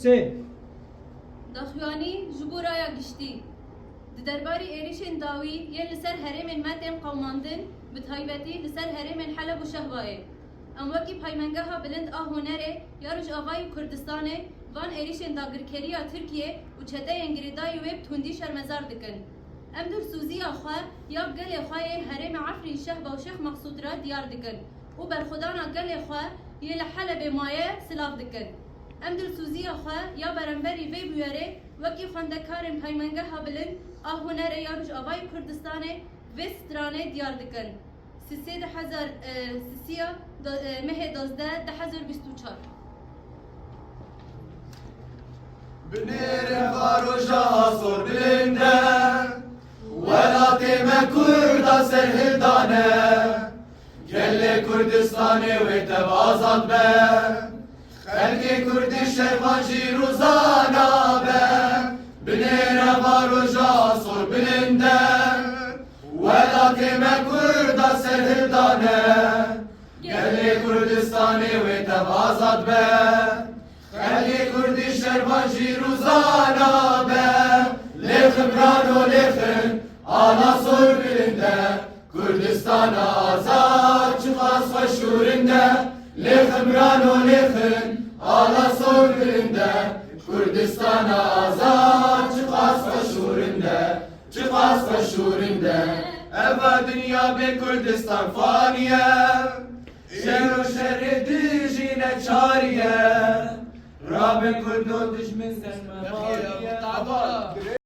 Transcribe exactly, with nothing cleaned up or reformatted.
Sê. Daxuyanî ji bo raya giştî. Di derbarî êrîşên dawî yên li ser herêmên me tên qewimandin, bi taybetî li ser herêmên Heleb û Şehbayê. Em wekî Paymengeha Bilind a Hunerê ya Rojavayê Kurdistanê van êrîşên dagirkeriya Tirkiyê û çeteyên girêdayî wê bi tundî şermezar dikin. Em dilsûziya xwe ya gelê xwe yê herêmê Efrîn, Şehba û Şêx Meqsûd re diyar dikin û berxwedana gelê xwe yê li Helebê maye silav dikin. Em dilsûziya xwe ya beramberî vê bûyerê wekî xwendekarên Paymengeha Bilind a Hunerê ya Rojavayê Kurdistanê vê stranê diyar dikin. Sisê du hezar, e, sisiya do-, e, mehê dozdeh du hezar bîst û çar. Binêre va roja asor bilind e, welatê me Kurda serhildan e. Gelê Kurdistanê wê tev azad be. Xelkê Kurdî şervan jî rûzana be. Binêre va roja asor bilind e, welatê me Kurda serhildan e. Gelê Kurdistanê wê tev azad be. Xelkê Kurdî şervan jî rûzana be. Lêxin birano lêxin, ala sor bilind e. Kurdistana azad çiqas xweş û rind e. Lêxin birano lêxin, ala sor bilind e. Kurdistana azad çiqas xweş û rind e. Çiqas xweş û rind e. Eva dinya bê Kurdistan faniye. Şer û şerê dijî neçariye. Rabin Kurdo dijmin ser me faniye.